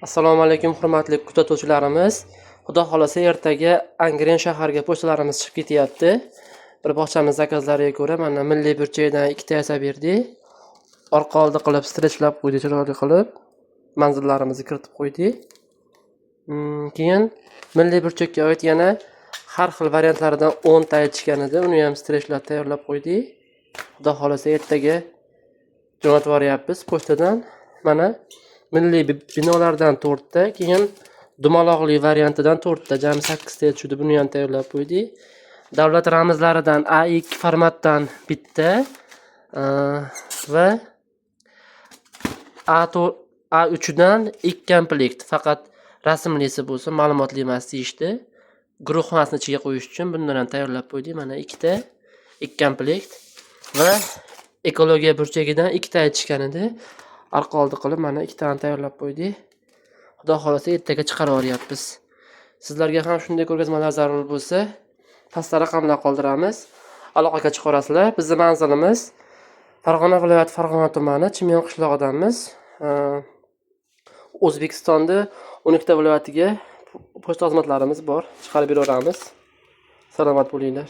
Assalomu alaykum, hurmatli kuzatuvchilarimiz. Xudo xohlasa, ertaga Angren shaharga pochtalarimiz chiqib ketyapti. Bir bog'chamiz zakazlariga ko'ra mana milliy burchakdan ikkita yasab berdik. Orqa oldi qilib stretchlab qo'ydik, chiroyli qilib. Manzillarimizni kiritib qo'ydik. Keyin milliy burchakka oid yana har xil variantlaridan 10 ta aytishgan edi. Uni ham stretchlab tayyorlab qo'ydik. Xudo xohlasa, ertaga jo'natib yuboryapmiz pochtadan. Mana milliy binolardan 4 ta, keyin dumaloqli variantidan 4 ta, jami 8 ta tushdi. Buni ham tayyorlab qo'ydik. Davlat ramzlaridan A2 formatdan bitta va A4 A3 dan 2 komplekt, faqat rasmlisi bo'lsin, ma'lumotli emas deyishdi. Guruhxonasini ichiga qo'yish uchun bundan ham tayyorlab qo'ydik. Mana ikkita, 2 komplekt va ekologiya burchagidan ikkita aytishgan edi. Orqa oldi qilib mana ikkitani tayyorlab qo'ydik. Xudo xohlasa, ertaga chiqarib yuboryapmiz. Sizlarga ham shunday ko'rgazmalar zarur bo'lsa, pastda raqamlar qoldiramiz. Aloqaga chiqaverasizlar. Bizning manzilimiz Farg'ona viloyati, Farg'ona tumani, Chimyon qishlog'idamiz. O'zbekistonda 12 ta viloyatiga pochta xizmatlarimiz bor. Chiqarib beraveramiz. Salomat bo'linglar.